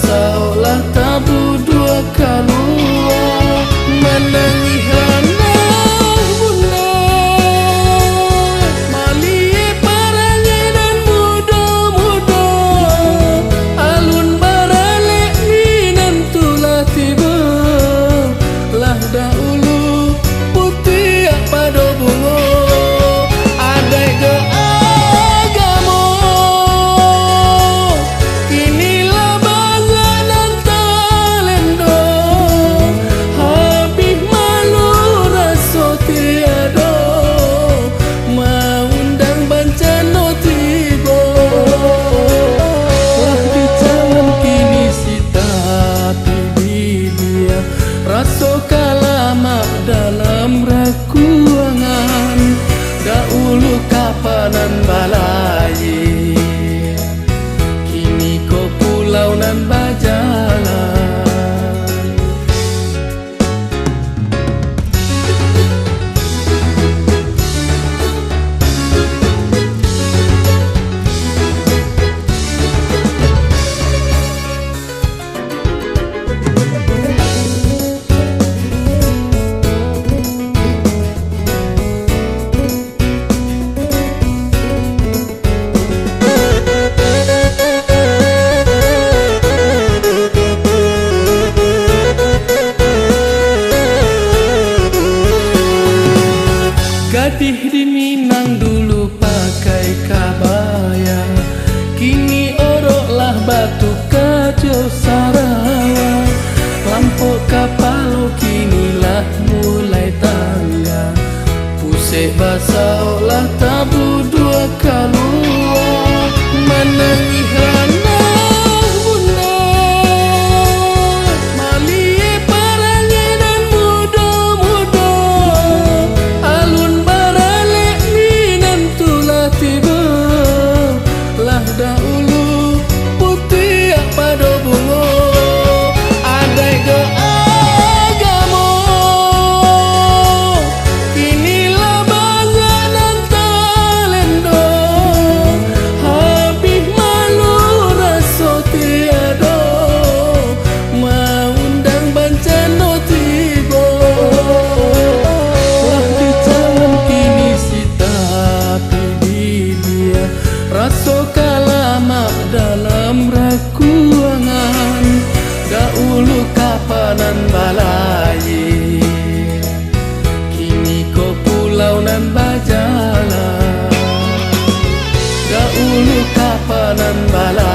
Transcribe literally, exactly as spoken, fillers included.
Saoklah tabuduak kalua, manangih ranah bunda. Maliek parangai nan mudo-mudo, alun baralek minantu lah tibo. Lah dahulu putiak pado bungo, adaik jo agamo. Kini lah banyak nan talendo, habih malu raso tiado, maundang bancano tibo. Lah dicalon kini si tapi bibia, raso ka lamak dalam rakuangan. Dahulu kapa nan balayia, kini ko pulau nan bajalan. Gadih di Minang dulu pakai kabaya, kini orok lah batuka jo sarawa. Lampok kapalo kini lah mulai tangga. Pusek basaok lah tabuduak kalua, manangih ranah bunda. Maliek parangai nan mudo-mudo, alun baralek minantu lah tibo. Lah dahulu putiak pado bungo, adaik jo agamo. Kini lah banyak nan talendo, habih malu raso tiado, maundang bancano tibo. Lah dicalon kini si tapi bibia, raso ka lamak dalam rakuangan. Dahulu kapa nan balayia, kini ko pulau nan bajalan. Dahulu kapa nan balayia,